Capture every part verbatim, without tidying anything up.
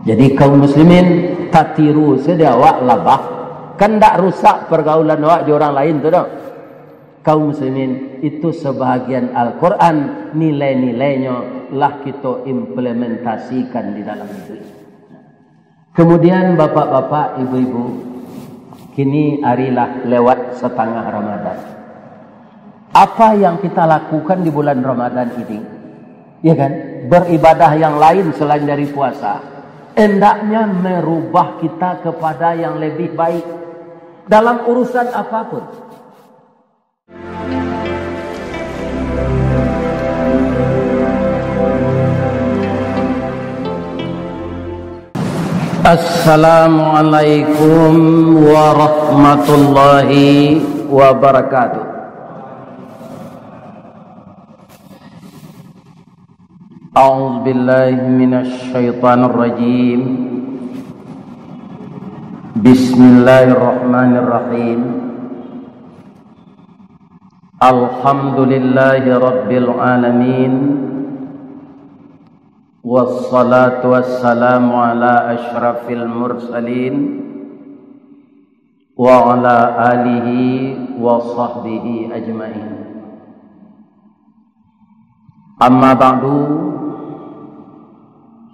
Jadi, kaum muslimin, tatiru sajo awak labah, kan ndak rusak pergaulan awak jo urang lain tu doh. Kaum muslimin, itu sebahagian Al-Quran, nilai-nilainyo lah kito implementasikan di dalam hiduik. Kemudian, bapak-bapak, ibu-ibu, kini ari lah lewat satangah Ramadan. Apa yang kita lakukan di bulan Ramadan ini? Ya kan? Beribadah yang lain selain dari puasa, hendaknya merubah kita kepada yang lebih baik dalam urusan apapun. Assalamualaikum warahmatullahi wabarakatuh. A'udzubillahi minasyaitonirrajim. Bismillahirrahmanirrahim. Alhamdulillahi rabbil alamin. Wassalatu wassalamu ala asyrafil mursalin, wa ala alihi wa sahbihi ajmain. Amma ba'du,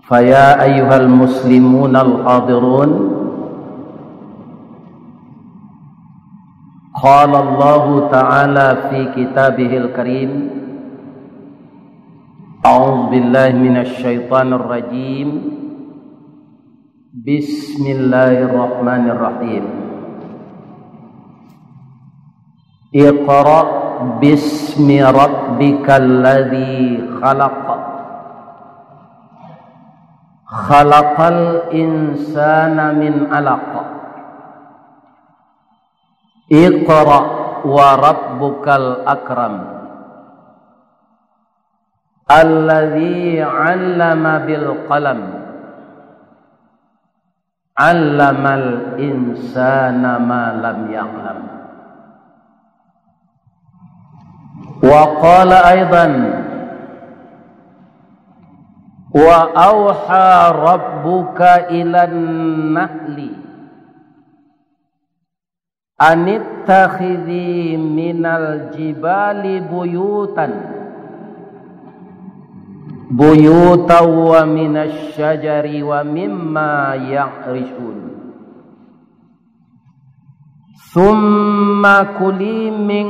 faya ayyuhal muslimunal hadirun, qala Allahu ta'ala fi kitabihil karim, a'udzubillahi minasyaitonirrajim. Bismillahirrahmanirrahim. Iqra bismi rabbikal ladzi khalaq. Khalaqal insana min 'alaq. Iqra wa rabbukal akram. Alladzi 'allama bil qalam. 'Allamal insana ma lam ya'lam. Wa qala aidan, wa auha rabbuka ilan nahli, anittakhidzi minal jibali buyutan, buyutan wa minasy syajari wa mimma ya'risyun. Tsumma kuli min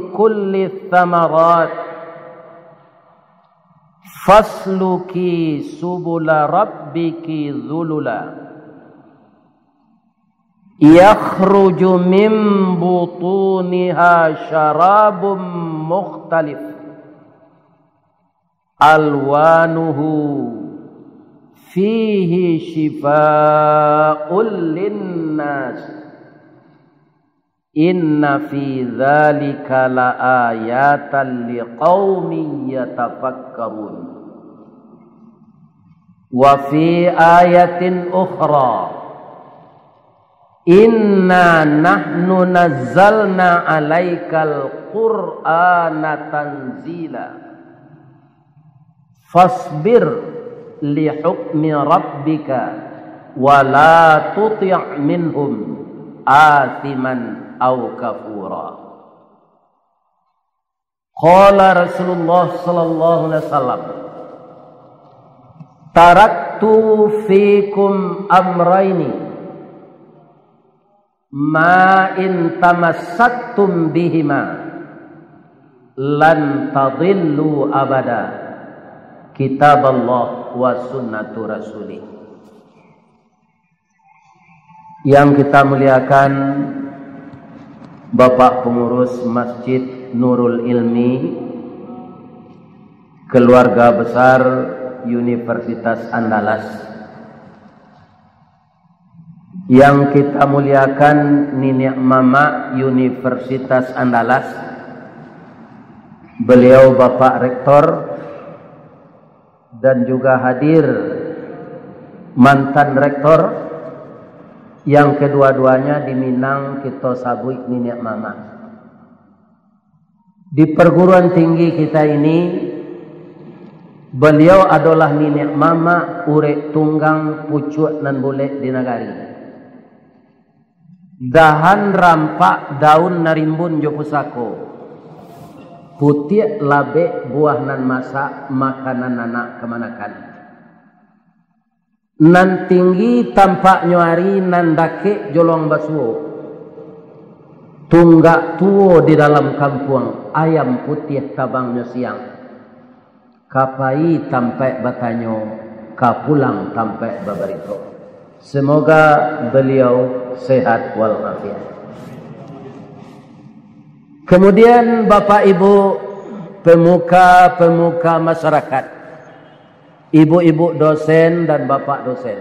kulli tsamarat, fasluki subula rabbiki dzulula. Yakhruju min butuniha syarabun mukhtalif alwanuhu fihi syifaa'ul linnas. Inna fi dzalika laayatan liqaumin yatafakkarun. Wa fi ayatin ukhra, inna nahnu nazzalna alaikal Qur'ana tanzila. Fasbir li hukmi rabbika, wa la tuti' minhum athiman au kafura. Qala Rasulullah sallallahu alaihi wasallam, "Taraktu fikum amraini, ma in tamassaktum bihima, lan tadillu abada, kitaballah wa sunnatu rasulih." Yang kita muliakan Bapak Pengurus Masjid Nurul Ilmi, Keluarga Besar Universitas Andalas. Yang kita muliakan niniak mamak Universitas Andalas, beliau Bapak Rektor, dan juga hadir mantan rektor, yang kedua-duanya di Minang kito sabuik niniak mamak. Di perguruan tinggi kita ini, Baliau adolah niniak mamak urek tunggang pucuak nan bulek di nagari. Dahan rampak daun nan rimbun jo pusako. Putiak labek buah nan masak, makanan anak kamanakan. Nan tinggi tampaknyo ari, nan dakek jolong basuo. Tunggak tuo di dalam kampuang, ayam putiah tabangnyo siang. Ka pai tampaik batanyo, ka pulang tampaik babarito. Semoga beliau sehat walafiat. Kemudian, Bapak Ibu, pemuka-pemuka masyarakat, ibu-ibu dosen dan bapak dosen,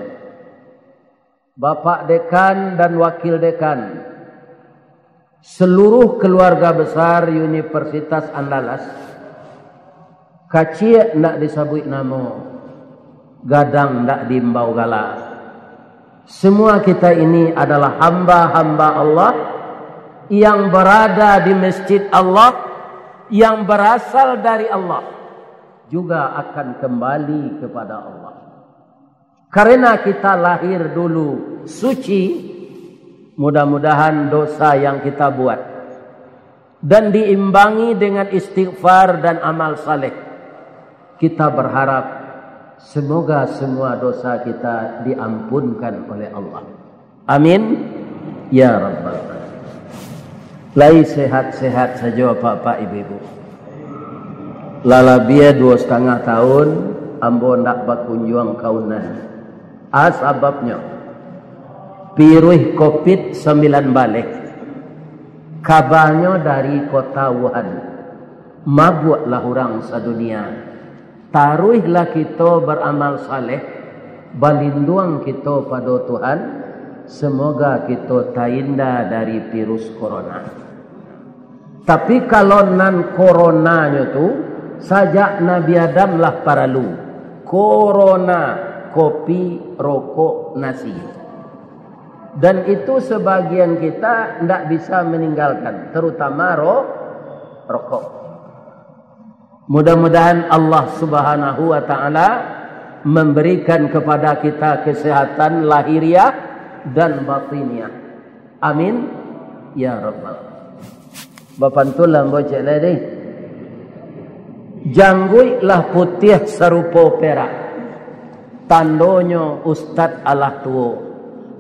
bapak dekan dan wakil dekan, seluruh keluarga besar Universitas Andalas, kaciak ndak disabuik namo, gadang ndak diimbau gala. Semua kita ini adalah hamba-hamba Allah yang berada di masjid Allah, yang berasal dari Allah, juga akan kembali kepada Allah. Karena kita lahir dulu suci, mudah-mudahan dosa yang kita buat dan diimbangi dengan istighfar dan amal saleh, kita berharap semoga semua dosa kita diampunkan oleh Allah. Amin, ya rabbal alamin. Lai sehat-sehat sajo, apak-apak, ibu-ibu. Lah labiah duo satangah tahun ambo ndak bakunjuang ka Unan. A sababnyo, piruih covid sambilan baleh, kabanyo dari kota Wuhan. Mabuaklah urang sadunia. Taruihlah kito baramal saleh, balinduang kito pado Tuhan, semoga kito tainda dari virus corona. Tapi kalau nan coronanyo tu, sajak Nabi Adam lah paralu. Corona, kopi, rokok, nasi. Dan itu sebagian kita ndak bisa meninggalkan, terutama ro-, rokok. Mudah-mudahan Allah Subhanahu wa Ta'ala memberikan kepada kita kesehatan lahiriah dan batiniah. Amin, ya rabbal. Bapantulah ambo cek lai deh. Jangguiklah putiah sarupo perak. Tandonyo ustad alah tuo.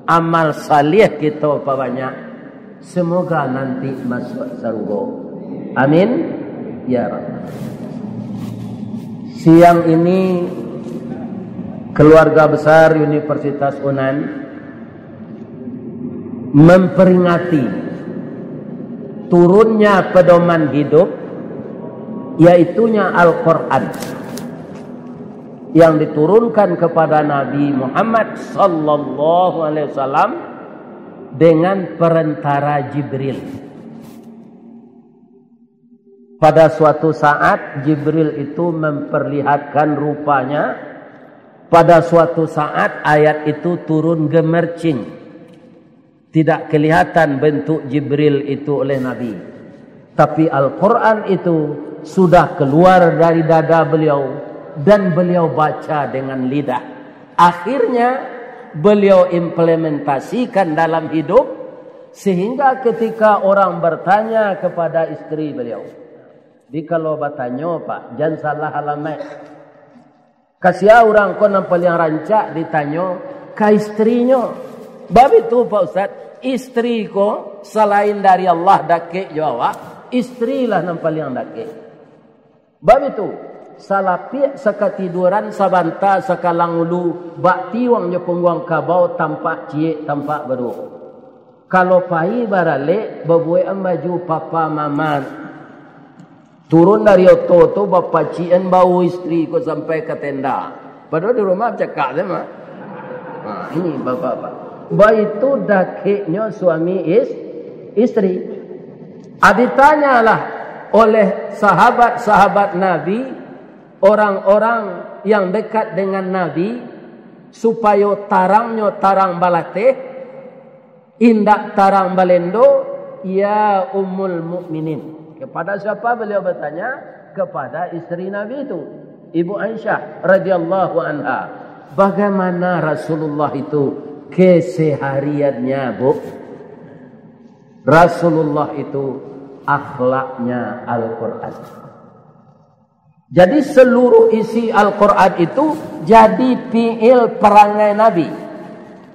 Amal saleh kito pabanyak. Semoga nanti masuk sarugo. Amin, ya rabbal. Siang ini, keluarga besar Universitas Unan memperingati turunnya pedoman hidup, yaitunya Al-Quran, yang diturunkan kepada Nabi Muhammad sallallahu alaihi wasallam dengan perantara Jibril. Pada suatu saat, Jibril itu memperlihatkan rupanya. Pada suatu saat, ayat itu turun gemercing. Tidak kelihatan bentuk Jibril itu oleh Nabi. Tapi Al-Quran itu sudah keluar dari dada beliau dan beliau baca dengan lidah. Akhirnya, beliau implementasikan dalam hidup, sehingga ketika orang bertanya kepada isteri beliau, di kalau batanyo, Pak, jan salah alamaik. Kasia urang ko nan paliang rancak ditanyo ka isterinyo. Bab itu, Pak Ustaz, isteri ko salain dari Allah dakek jo awak, isteri lah nan paliang dakek. Bab itu, salapiak sakatiduran, sabanta sakalang ulu, bak tiwang jo pungguang kabau, tampak ciek, tampak baduo. Kalau pai baralek, babuekan baju papa mama. Turun dari oto tu, bapacikan bau isteri ko sampai ka tenda. Padahal di rumah bacakak sajo mah. Ha, ini bapak-bapak. Baitu dakeknyo suami is-, isteri. Ah, ditanyalah oleh sahabat-sahabat Nabi, orang-orang yang dekat dengan Nabi, supayo tarangnyo tarang balateh, indak tarang balendo, ya Ummul Mukminin. Kepada siapa beliau bertanya? Kepada isteri Nabi itu. Ibu Aisyah radhiyallahu anha, bagaimana Rasulullah itu kesehariannya, Bu? Rasulullah itu akhlaknya Al-Quran. Jadi, seluruh isi Al-Quran itu jadi fiil perangai Nabi,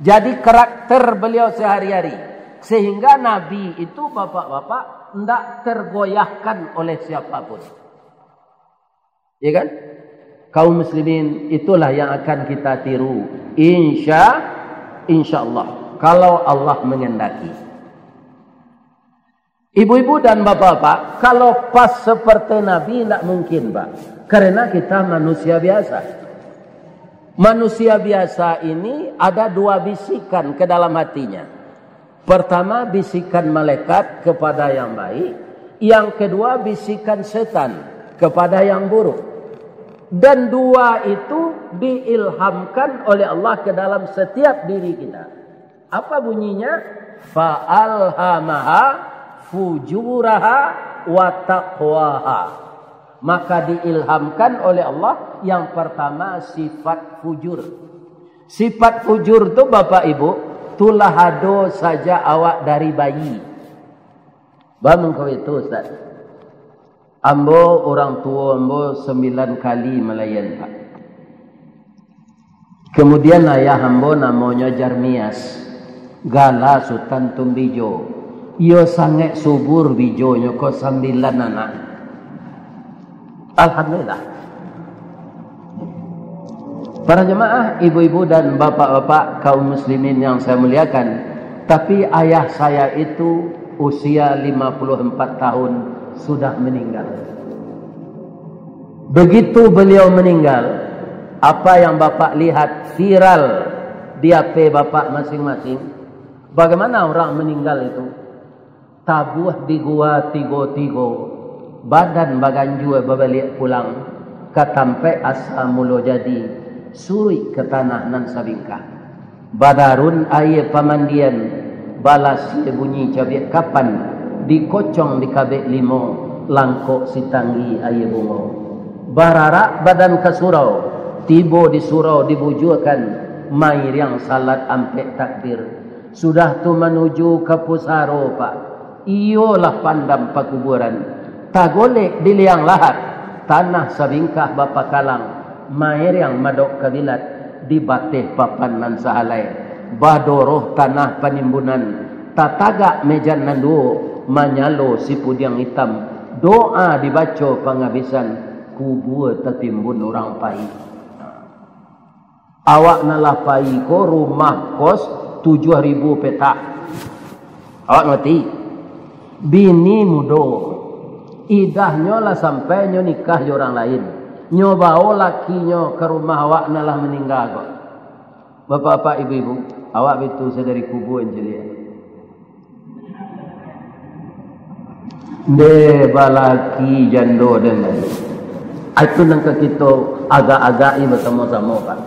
jadi karakter beliau sehari-hari, sehingga Nabi itu, bapak-bapak, ndak tergoyahkan oleh siapapun. Ya kan? Kaum muslimin, itulah yang akan kita tiru, insya, insya Allah, kalau Allah mengendaki. Ibu-ibu dan bapak-bapak, kalau pas seperti Nabi, ndak mungkin, Pak. Karena kita manusia biasa. Manusia biasa ini ada dua bisikan ke dalam hatinya. Pertama, bisikan malaikat kepada yang baik. Yang kedua, bisikan setan kepada yang buruk. Dan dua itu diilhamkan oleh Allah ke dalam setiap diri kita. Apa bunyinya? Fa alhamaha fujuraha wa taqwaha. Maka diilhamkan oleh Allah yang pertama sifat fujur. Sifat fujur tu, Bapak Ibu, tulah ado sajak awak dari bayi. Bamangko itu, Ustaz. Ambo, orang tuo ambo sambilan kali malayan, Pak. Kemudian ayah ambo namonyo Jarmias, gala Sutan Tumbijo. Iyo sangaik subur bijonyo ko, sambilan anak. Alhamdulillah. Para jemaah, ibu-ibu dan bapak-bapak, kaum muslimin yang saya muliakan, tapi ayah saya itu usia lima puluh empat tahun sudah meninggal. Begitu beliau meninggal, apa yang bapak lihat viral di H P bapak masing-masing, bagaimana orang meninggal itu? Tabuah di gua tigo-tigo, badan baganjua babaliak pulang ka tampaik asa mulo jadi, suruik ka tanah nan sabingkah. Badarun aia pamandian, balasia bunyi cabiak kapan, dikocong dikabek limo, langkok sitanggi aia bungo. Bararak badan ka surau, tibo di surau dibujuakan, mairiang salat ampek takbir. Sudah tu manuju ka pusaro, Pak. Iyolah pandam pakuburan. Tagolek di liang lahat, tanah sabingkah bapakalang, mairiang madok kabilat, di bateh papan nan sahalai. Badoroh tanah panimbunan, tatagak mejan nan duo, manyalo sipudiang itam, doa dibaco pangabisan, kubua tatimbun urang pai. Awak nan lah pai ko rumah kos tujuah ribu petak. Awak ngarti? Bini mudo. Idahnyo lah sampai nyo nikah jo urang lain. Nyo bao lakinyo ka rumah awak nan lah maningga ko. Bapak-bapak, ibu-ibu, awak bitu sadari kubua caliak. Ndeh balaki jando den lai. Itu nan ka kito agak-agak-i basamo-samo, Pak.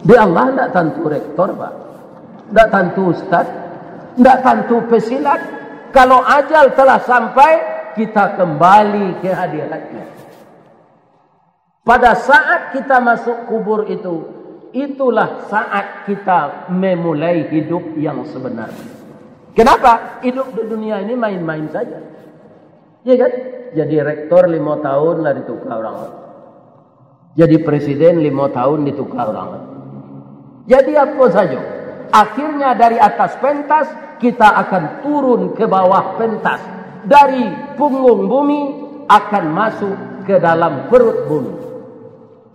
Di Allah ndak tantu rektor, Pak. Ndak tantu ustaz. Ndak tantu pesilat. Kalau ajal telah sampai, kita kembali ke hadiratnya. Pada saat kita masuk kubur itu, itulah saat kita memulai hidup yang sebenarnya. Kenapa? Hidup di dunia ini main-main saja. Ya kan? Jadi rektor lima tahun lah ditukar orang. Jadi presiden lima tahun ditukar orang. Jadi apa saja. Akhirnya dari atas pentas, kita akan turun ke bawah pentas. Dari punggung bumi akan masuk ke dalam perut bumi.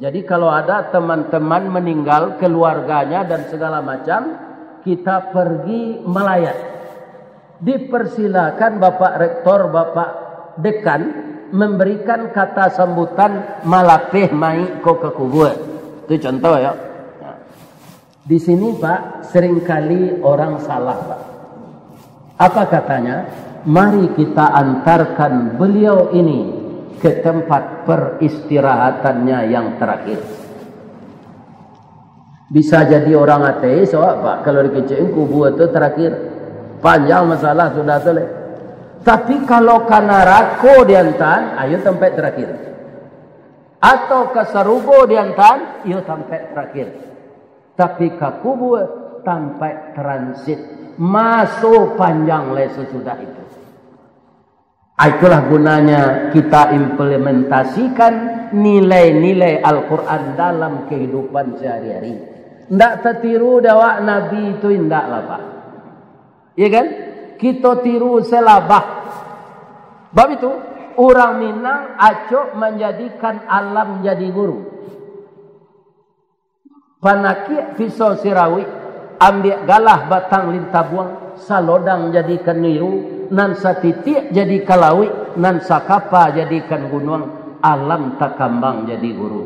Jadi kalau ada teman-teman meninggal, keluarganya dan segala macam, kita pergi melayat. Dipersilakan Bapak Rektor, Bapak Dekan memberikan kata sambutan malapeh maik ko ka kubur. Itu contoh ya. Di sini, Pak, seringkali orang salah, Pak. Apa katanya? Mari kita antarkan beliau ini ke tempat peristirahatannya yang terakhir. Bisa jadi orang ateis, awak, Pak, kalau dikecekin kubur tu terakhir. Panjang masalah sudah tu, leh. Tapi kalau ka narako diantan, ayo tempat terakhir. Atau ka sarugo diantaan, iyo tampaik tarakhir. Tapi ka kubua, tampaik transit. Maso panjang lai sasudah itu. Ah, itulah gunanya kita implementasikan nilai-nilai Al-Quran dalam kehidupan sehari-hari. Ndak tatiru dek awak Nabi tu, indak lah, Pak. Ya kan? Kito tiru se labah. Bab itu, urang Minang acok manjadikan alam jadi guru. Panakiak pisau sirawik, ambiak galah batang lintabuang, salodang jadikan niru, nan satitiak jadikan lauik, nan sakapa jadikan gunuang, alam takambang jadi guru.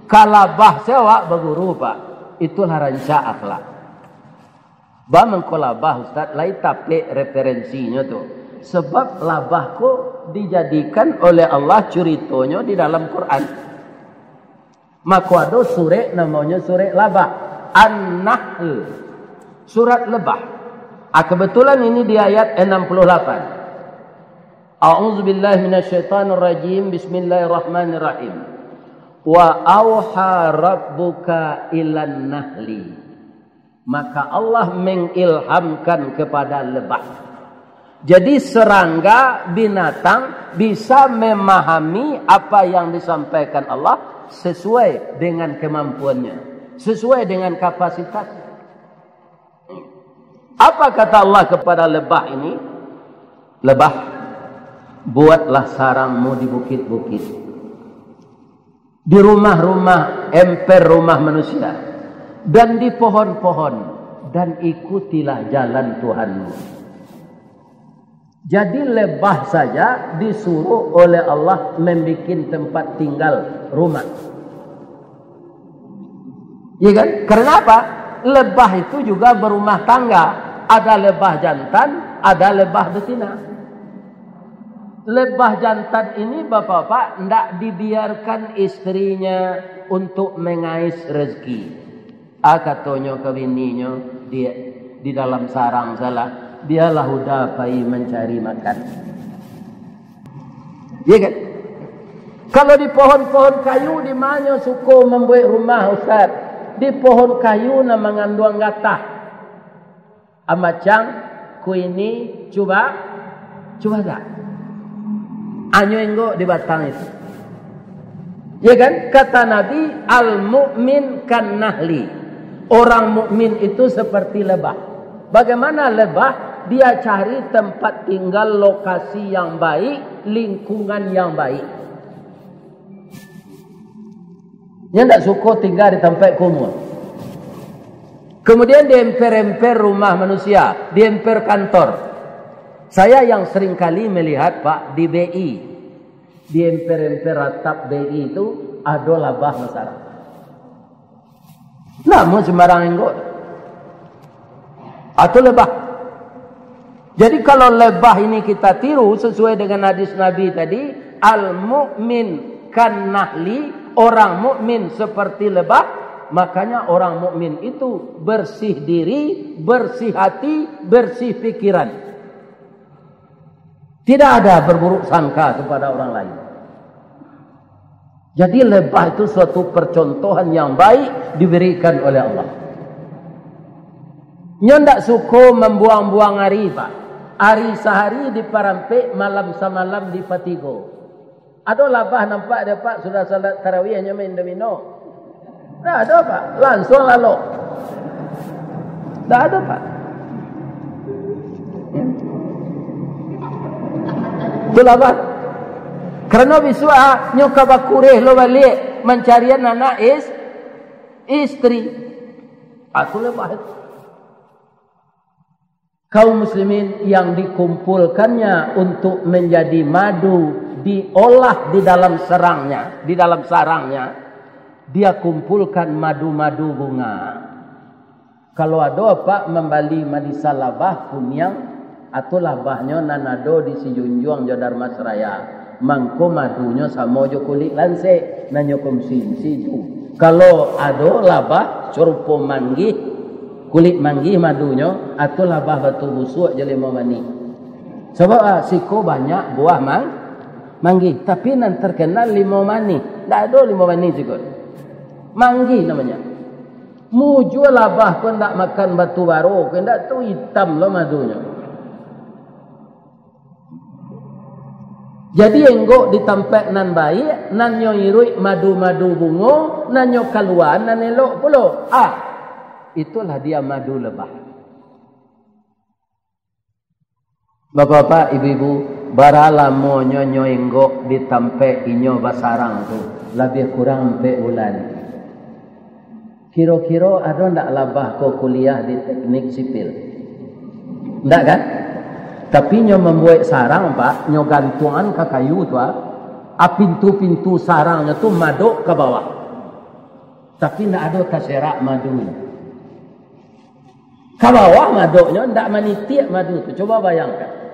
Ka labah se awak baguru, Pak. Itulah rancak akhlak. Ba mangko labah, Ustaz, lai tapek referensinyo tu. Sebab labah ko dijadikan oleh Allah curitonyo di dalam Quran. Mako ado surek namonyo surek labah. An-Nahl. Surat Lebah. Ah, kebetulan ini di ayat enam puluh lapan. A'udzubillahi minasyaitonirrajim. Bismillahirrahmanirrahim. Wa auha rabbuka ilan nahli. Maka Allah mengilhamkan kepada lebah. Jadi serangga, binatang, bisa memahami apa yang disampaikan Allah sesuai dengan kemampuannya, sesuai dengan kapasitasnya. Apa kata Allah kepada lebah ini? Lebah, buatlah sarangmu di bukit-bukit, di rumah-rumah, emper rumah manusia, dan di pohon-pohon, dan ikutilah jalan Tuhanmu. Jadi lebah saja disuruh oleh Allah membikin tempat tinggal, rumah. Iya kan? Karena apa? Lebah itu juga berumah tangga. Ada lebah jantan, ada lebah betina. Lebah jantan ini, bapak-bapak, ndak dibiarkan istrinya untuk mengais rezeki. Ah, katonyo ka bininyo, "Diak, di dalam sarang salah, biarlah Uda pai mancari makan." Iya kan? Kalau di pohon-pohon kayu, di manyo suko mambuek rumah, Ustaz? Di pohon kayu nan manganduang gatah. Amacang, kuini, cuba, cuba tak? Anyo inggok di batang itu. Ya kan? Kata Nabi, "Al-mu'min kan nahli." Orang mukmin itu seperti lebah. Bagaimana lebah? Dia cari tempat tinggal, lokasi yang baik, lingkungan yang baik. Dia ndak suko tinggal di tampek kumuh. Kemudian diemper-emper rumah manusia, diemper kantor. Saya yang sering kali melihat, Pak, di B I, diemper-emper atap B I itu ado labah masalah. Namun sembarang inggok. Atau lebah. Jadi kalau lebah ini kita tiru sesuai dengan hadis Nabi tadi, "Al-mu'min kan nahli," orang mukmin seperti lebah, makanya orang mukmin itu bersih diri, bersih hati, bersih pikiran. Tidak ada berburuk sangka kepada orang lain. Jadi lebah itu suatu percontohan yang baik diberikan oleh Allah. Nyo ndak suko mambuang-buang ari, Pak. Ari sahari diparampek, malam samalam dipatigo. Ado labah nampak dek Apak sudah salat tarawih nyo main domino? Ndak ado, Pak. Langsuang lalok. Ndak ado, Pak. Itulah, Pak. Karano bisuak, ah, nyo ka bakureh lo baliak mancarian anak is-, istri. Aku lebah itu. Kaum muslimin yang dikumpulkannya untuk menjadi madu diolah di dalam serangnya, di dalam sarangnya, dia kumpulkan madu-madu bunga. Kalau ado Apak mambali marisa labah kuniang, atau labahnyo nan ado di Sijunjuang jo Dharmasraya, mangko madunyo samo jo kulik lansek, nan nyo konsumsi tu. Kalau ado labah sarupo manggih, kulik manggih madunyo, atau labah batu busuak jo limau manih. Sabab, ah, siko banyak buah mang-, Manggih, tapi nan terkenal limau manih. Ndak ado limau manih juo. Manggih namanya. Mujua labah ko ndak makan batu baro, ko ndak tu itam lo madunyo. Jadi enggok di tampek nan baik, nan nyo iruik madu-madu bungo, nan nyo kalua nan elok pulo. Ah, itulah dia madu lebah. Bapak-bapak, ibu-ibu, bara lamonyo nyo enggok di tampek inyo basarang tu? Labiah kurang ampek bulan. Kiro-kiro ado ndak labah ko kuliah di teknik sipil? Ndak kan? Tapi nyo mambuek sarang, Pak, nyo gantuangan ka kayu tu, ah. Ah, pintu-pintu sarangnyo tu madok ka bawah. Tapi ndak ado taserak madunyo. Ka bawah madoknyo, ndak manitiak madu tu. Coba bayangkan.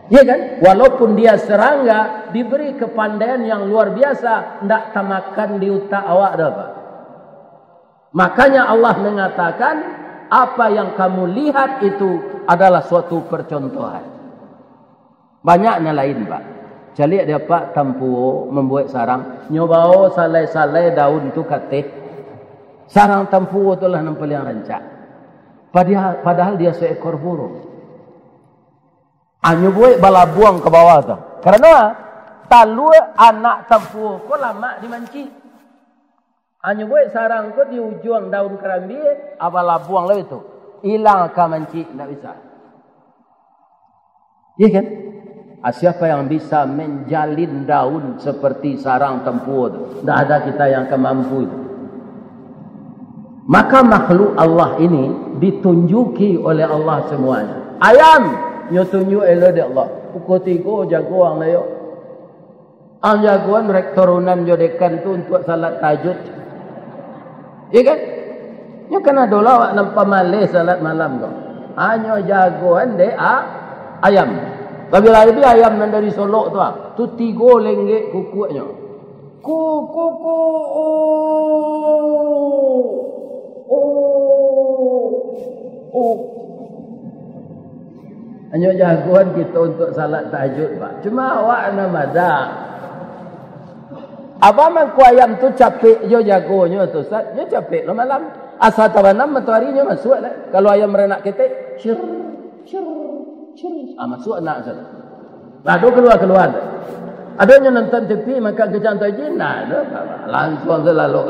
Iya kan? Walaupun dia serangga, diberi kepandaian yang luar biasa, ndak tamakan di utak awak doh, Pak. Makanya Allah mengatakan, apa yang kamu lihat itu adalah suatu percontohan. Banyak nan lain, Pak. Caliak dek Apak tampuo mambuek sarang, nyo bao salai-salai daun tu kateh. Sarang tampuo tu lah nan paliang rancak. Padahal, padahal dia seekor burung. Anyo buek balabuang ka bawah tu. Karano talua anak tampuo ko lamak di mancik. Anyo buek sarang ko di ujuang daun karambia, abah labuang lah itu. Ilang ka mancik, ndak bisa. Iya kan? Ah, siapa yang bisa menjalin daun seperti sarang tampuo tu? Ndak ada kita yang akan mampu itu. Maka makhluk Allah ini ditunjuki oleh Allah semuanya. Ayam, nyo tunjuk elok dek Allah. Pukul tigo jago ang layo. Ang jagoan rektor unan jo dekan tu untuak salat tahajud. Iya kan? Nyo kan ado lah awak nan pamaleh salat malam ko. Anyo jagoan dek a-, ayam. Labiah-labiah ayam nan dari Solok tu ah. Tu tigo lenggek kukuaknyo. Ku, ku, ku, u, u, u. Anyo jagoan kito untuak salat tahajud, Pak. Cuma awak nan madak. Abah mangko ayam tu capek jo jagonyo tu, Ustaz. Nyo capek lo malam. Asa tabanam matoarinyo masuak lah. Kalau ayam baranak ketek, cir, cir, cir. Ah, masuak nak, Ustaz. Lah, ado kalua-kalua tu. Adonyo nonton T V, makan kacang tajin, nah, tu, langsuang tu lalok.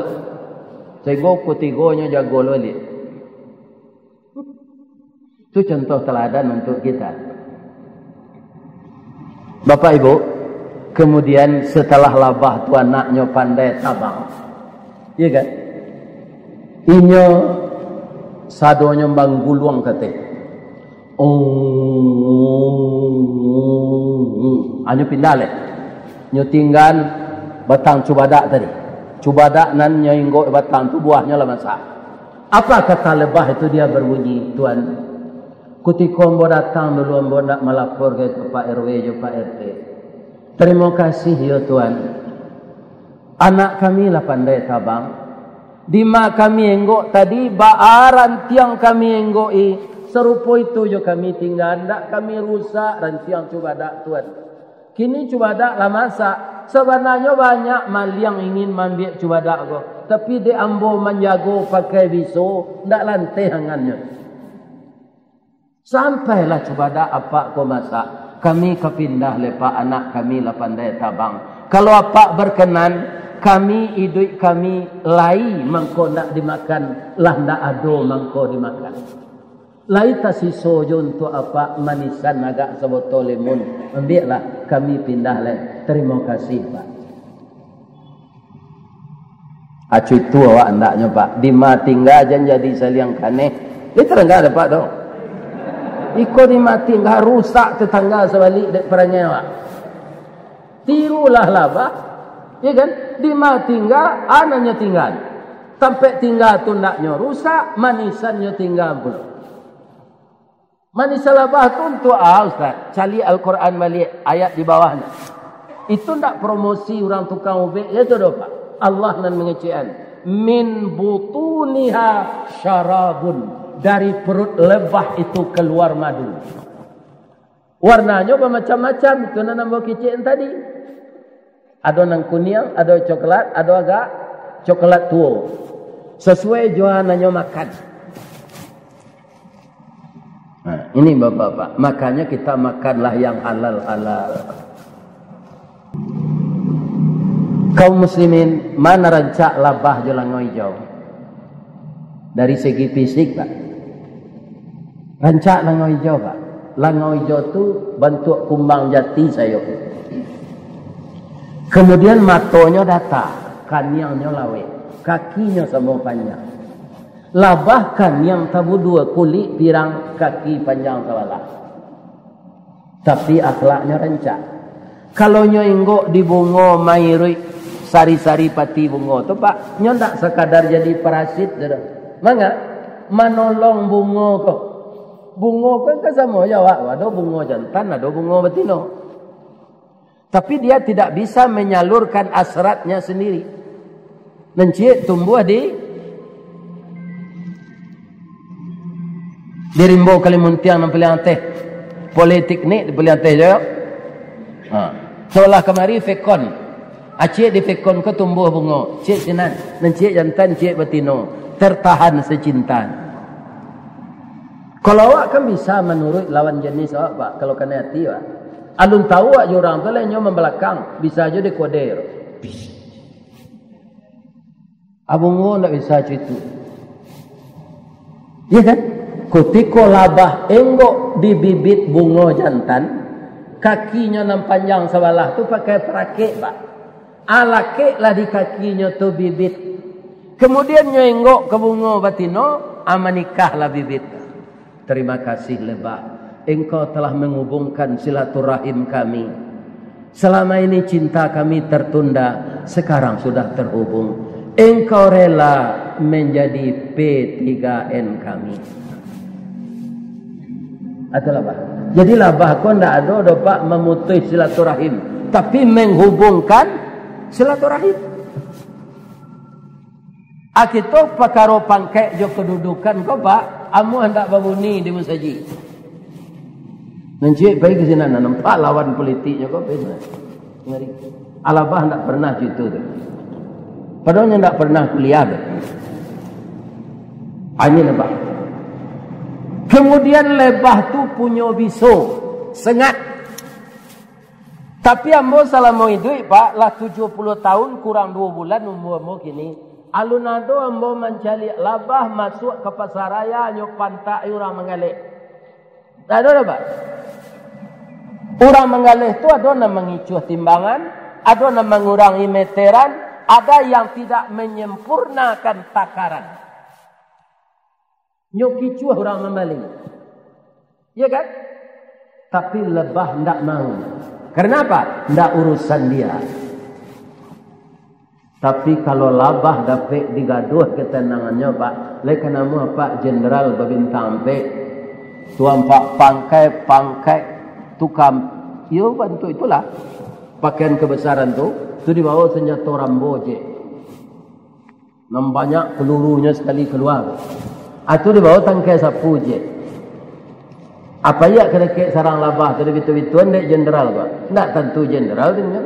Sahinggo kutigonyo jago lo baliak. Itu contoh teladan untuk kita. Bapak Ibu, kemudian setelah labah tu anaknyo pandai tabang, iya kan? Inyo sadonyo mangguluang kateh. Oh, anyo pindah leh. Nyo tinggaan batang cubadak tadi. Cubadak nan nyo inggok batang tu buahnyo lah masak. Apa kata lebah itu dia berbunyi, Tuan? Kutiko ambo datang dulu, ambo ndak malapor ka Pak R W jo Pak R T. Tarimo kasih yo, Tuan. Anak kami lah pandai tabang. Dima kami enggok tadi, baa rantiang kami enggok-i, sarupo itu jo kami tinggaan, ndak kami rusak rantiang cubadak, Tuan. Kini cubadak lah masak. Sabananyo banyak maliang ingin maambiak cubadak ko, tapi dek ambo manjago pakai biso, ndak lanteh angannyo. Sampailah cubadak apak ko masak, kami ka pindah leh, Pak, anak kami lah pandai tabang. Kalau apak berkenan, kami, iduik kami, lai mangko ndak dimakan, lah ndak ado mangko dimakan. Lai tasiso jo untuak apak manisan agak sabotol limun. Ambiaklah, kami pindah lai. Tarimo kasih, Pak. Acu itu awak andaknyo, Pak. Dima tingga jan jadi saliang kaneh. Di tetangga dapek tu. Iko dima tingga rusak tetangga sabalik dek parangai awak. Tirulah labah, ya kan? Dima tingga, anaknyo tingga. Tampek tingga tu ndaknyo rusak, manisannyo tingga pulo. Manisan labah tu untuak a, Ustaz? Caliak Al-Quran baliak, ayat di bawahnyo. Itu ndak promosi urang tukang ubek, ya tu doh, Pak. Allah nan mangecekan. Min butuniha syarabun. Dari perut lebah itu keluar madu. Warnanyo bamacam-macam, itu nan ambo kecek tadi. Ado nan kuniang, ado coklat, ado agak coklat tuo. Sasuai jo nan nyo makan. Nah, ini bapak-bapak, makanya kita makanlah yang halal-halal. Kaum muslimin, ma nan rancak labah jo langau ijau? Dari segi fisik, Pak. Rancak langau ijau, Pak. Langau ijau tu bantuak kumbang jati sayo. Kemudian matonyo data, kaniangnyo laweh, kakinyo samo panjang. Labah kaniang tabudua, kulik pirang, kaki panjang sabalah. Tapi akhlaknyo rancak. Kalau nyo inggok di bungo mairuik sari-sari pati bungo tu, Pak, nyo ndak sakadar jadi parasit tu doh. Manga? Manolong bungo ko. Bungo ko kan samo jo awak, ado bungo jantan, ado bungo batino. Tapi dia tidak bisa menyalurkan hasratnya sendiri. Nan ciek tumbuah di, di Rimbo Kalimuntiang nan paliang ateh. Politeknik di paliang ateh jo. Ha. Solah kamari Fekon. Aciek di Fekon ko tumbuah bungo. Ciek sinan. Nan ciek jantan, ciek batino. Tertahan secinta. Kalau awak kan bisa manuruik lawan jenis awak, Pak. Kalau kanai ati, Pak. Alun tahu awak jo urang tu, lah inyo mambalakang. Bisa jo dikoder. Abungo ndak bisa cuitu. Iya kan? Kutiko labah enggok di bibit bungo jantan, kakinyo nan panjang sabalah tu pakai parakek, Pak. Alakeklah di kakinyo tu bibit. Kemudian nyo enggok ka bungo batino, amanikahlah bibit. Terima kasih, lebah. Engkau telah menghubungkan silaturahim kami. Selama ini cinta kami tertunda, sekarang sudah terhubung. Engkau rela menjadi P tiga N kami. Atau labah. Jadi labah ko ndak ado doh, Pak, memutus silaturahim, tapi menghubungkan silaturahim. Ah, kito pakaro pangkek jo kedudukan ko, Pak, amuah ndak babuni di masajik. Nan ciek pai ka sinan, nampak lawan politiknyo ko, pai sinan. Ngari. Alabah ndak pernah cuitu tu. Padahal nyo ndak pernah kuliah tu. Angin apa? Kemudian lebah tu punyo biso, sengat. Tapi ambo salamo iduik, Pak, lah tujuah puluah tahun kurang duo bulan umua ambo kini. Alun ado ambo mancaliak labah masuak ka pasaraya, nyo pantak urang manggaleh. Ndak ado doh, Pak. Urang manggaleh tu ado nan mangicuah timbangan, ado nan mangurangi meteran, ada yang tidak menyempurnakan takaran. Nyo kicuah urang mambali. Iya kan? Tapi lebah ndak mau. Karena apa? Ndak urusan dia. Tapi kalau labah dapek digaduah ketenangannya, Pak, lai ka namuah, Pak, jenderal babintang ampek, tuan, Pak, pangkai, pangkai tukang, iyo, bantuak itulah. Pakaian kebesaran tu, tu dibawa senjato Rambo je. Nan banyak pelurunyo sakali kalua. Atau dibawa tangkai sapu je. Apa iya ka dakek sarang labah tu, bitu-bituan dek jenderal ko? Ndak tantu jenderal tu nyo.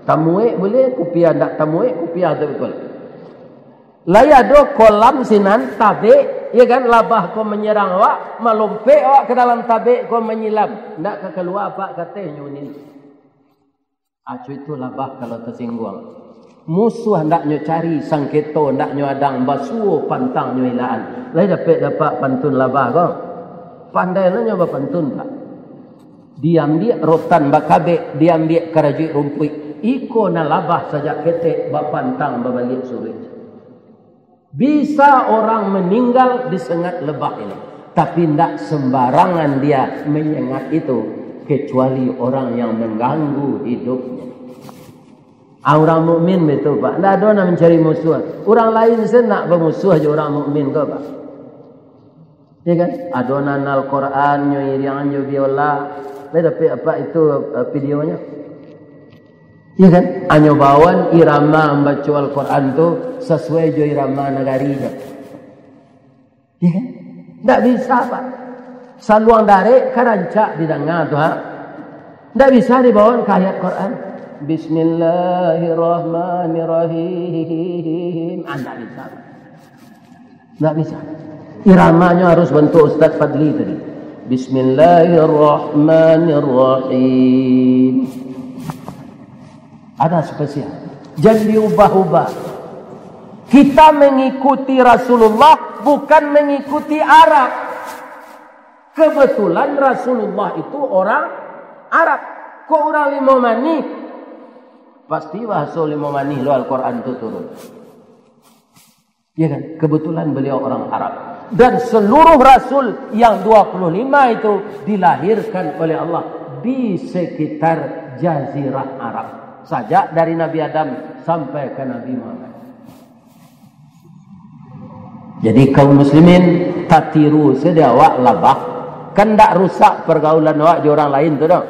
Tamuek buliah kupiah, ndak tamuek kupiah tu bikul. Lai ado kolam sinan, tabek, iya kan, labah ko manyerang awak, malompek awak ka dalam tabek ko manyilam. Ndak ka kalua apak kateh nyo ni. Acu itu labah kalau tasingguang. Musuah ndak nyo cari, sangketo ndak nyo adang, basuo pantang nyo ilaan. Lai dapek dapat pantun labah ko? Pandai lah nyo bapantun, Pak. Diambiak rotan bakabek, diambiak karajuik rumpuik. Iko nan labah sajak ketek, bapantang babaliak suruik. Bisa orang meninggal disengat lebah ini, tapi ndak sembarangan dia menyengat itu, kecuali orang yang mengganggu hidupnya. Ah, urang mukmin betul, Pak. Ndak ado nak mencari musuh. Urang lain se nak bamusuh jo urang mukmin ko, Pak. Ya kan? Ado nan Al-Quran nyo iriangan jo biola. Lai dapek apak itu, eh, videonyo? Iya kan? Anyo bawan irama mambaco Al-Quran tu sasuai jo irama nagari tu. Iya kan? Ndak bisa, Pak. Saluang darek ka rancak didanga tu, ha. Ndak bisa dibawan ka ayat Quran. Bismillahirrahmanirrahim. Ah, ndak bisa. Ndak bisa. Iramanya harus bantuak Ustaz Fadli tadi. Bismillahirrahmanirrahim. Ada spesial. Jangan diubah-ubah. Kita mengikuti Rasulullah, bukan mengikuti Arab. Kebetulan Rasulullah itu orang Arab. Kok urang Limau Manih? Pasti bahaso Limau Manih lo Al-Quran tu turun. Ya kan? Kebetulan beliau orang Arab. Dan seluruh rasul yang dua puluh lima itu dilahirkan oleh Allah di sekitar Jazirah Arab. Sajak dari Nabi Adam sampai ke Nabi Muhammad. Jadi kaum muslimin, tatiru sajo awak labah, kan ndak rusak pergaulan awak jo urang lain tu doh.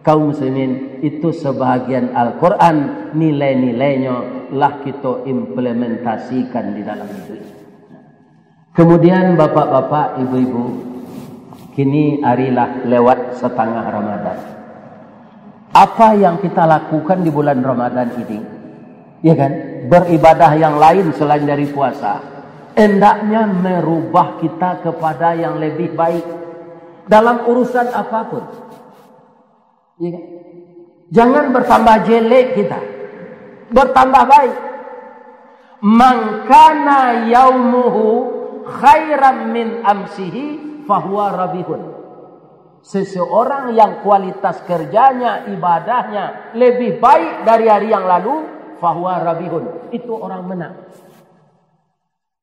Kaum muslimin, itu sebahagian Al-Quran, nilai-nilainyo lah kito implementasikan di dalam hiduik. Kemudian bapak-bapak, ibu-ibu, kini ari lah lewat satangah Ramadan. Apa yang kita lakukan di bulan Ramadan ini? Ya kan? Beribadah yang lain selain dari puasa, hendaknya merubah kita kepada yang lebih baik dalam urusan apapun. Ya kan? Jangan bertambah jelek kita, bertambah baik. "Man kana yaumuhu khairan min amsihi, fahuwa rabihun." Seseorang yang kualitas kerjanya, ibadahnya lebih baik dari hari yang lalu, fahuwa rabihun. Itu orang menang.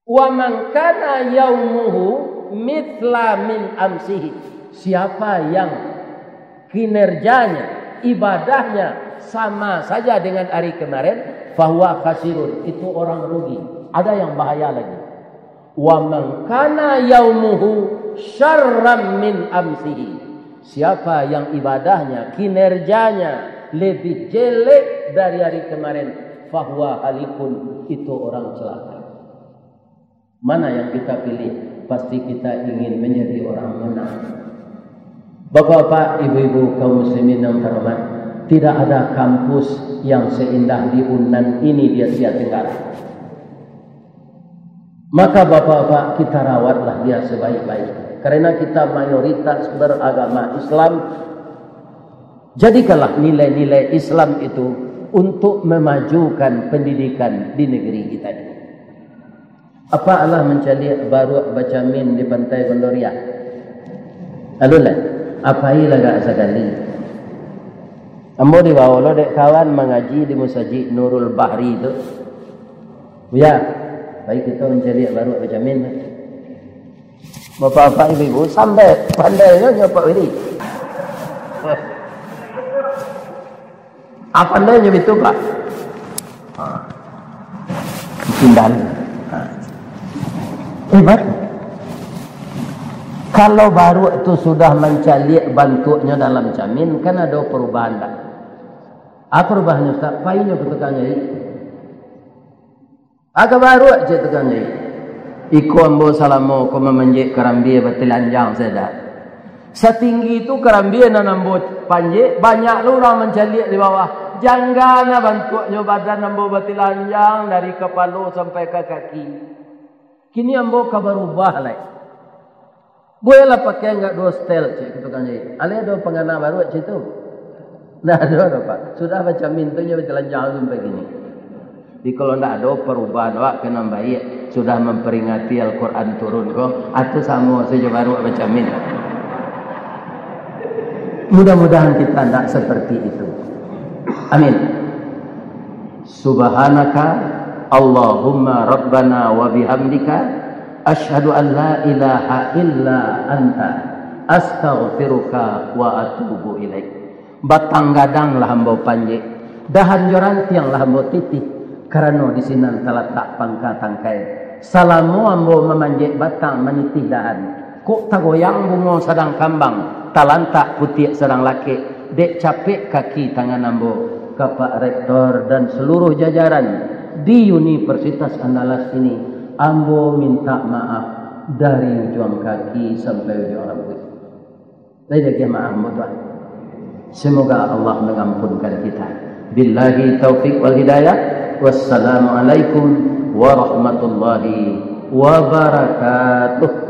"Wa man kana yaumuhu mitsla min amsihi." Siapa yang kinerjanya, ibadahnya sama saja dengan hari kemarin, fahuwa khasirun. Itu orang rugi. Ada yang bahaya lagi. "Wa man kana yaumuhu syarran min amsihi." Siapa yang ibadahnya, kinerjanya lebih jelek dari hari kemarin, fahuwa halikun. Itu orang celaka. Mana yang kita pilih? Pasti kita ingin menjadi orang menang. Bapak-bapak, ibu-ibu, kaum muslimin yang terhormat, tidak ada kampus yang seindah di Unan ini, di Asia Tenggara. Maka bapak-bapak, kita rawatlah dia sebaik-baik. Karena kita mayoritas beragama Islam, jadikanlah nilai-nilai Islam itu untuk memajukan pendidikan di negeri kita ini. Apak alah mancaliak baruak bacamin di Pantai Gondoriah? Alun lai? Apak lai agak sakali. Ambo dibawo lo dek kawan mangaji di Musajik Nurul Bahri tu. Buya, pai kito mancaliak baruak bacamin. Bapak-bapak, ibu-ibu, sampai pandainyo nyo Pak Wiri. Ah, pandainyo bitu, Pak. Ha. Pindah. Ha. Eh, baru. Kalau baruak tu sudah mancaliak bantuaknyo dalam camin, kan ado perubahan, tak? Apa perubahannya, Ustaz? Painyo ka tukang jahit. Agak baruak, cek tukang jahit. Iko ambo salamo ko mamanjek karambia batilanjang saja. Satinggi tu karambia nan ambo panjek, banyak lo urang mancaliak di bawah. Jangga na bantuaknyo badan ambo batilanjang dari kapalo sampai ka kaki. Kini ambo ka barubah lai. Bueklah pakai agak duo setel, cek ka tukang jahit. Alai ado pangana baruak cek tu? Ndak ado doh, Pak. Sudah bacamin tu nyo batilanjang sampai kini. Jadi kalau ndak ado parubahan awak ka nan baiak, sudah mamperingati Al-Quran turun ko, atau samo sajo baruak bacamin. Mudah-mudahan kita ndak seperti itu. Amin. Subhanaka Allahumma Rabbana wa bihamdika, asyhadu an la ilaha illa anta, astaghfiruka wa atubu ilaik. Batang gadang lah ambo panjek, dahan jo rantiang lah ambo titih, karano di sinan talatak pangka tangkai. Salamo ambo mamanjek batang manitih dahan, kok tagoyang bungo sadang kambang, talantak putiak sadang lakek, dek capek kaki tangan ambo. Ka Pak Rektor dan seluruh jajaran di Universitas Andalas ini, ambo minta maaf dari ujuang kaki sampai ujuang rambuik. Lai diagiah maaf ambo, Tuan. Semoga Allah mengampunkan kita. Billahi taufiq wal hidayah. Wassalamualaikum warahmatullahi wabarakatuh.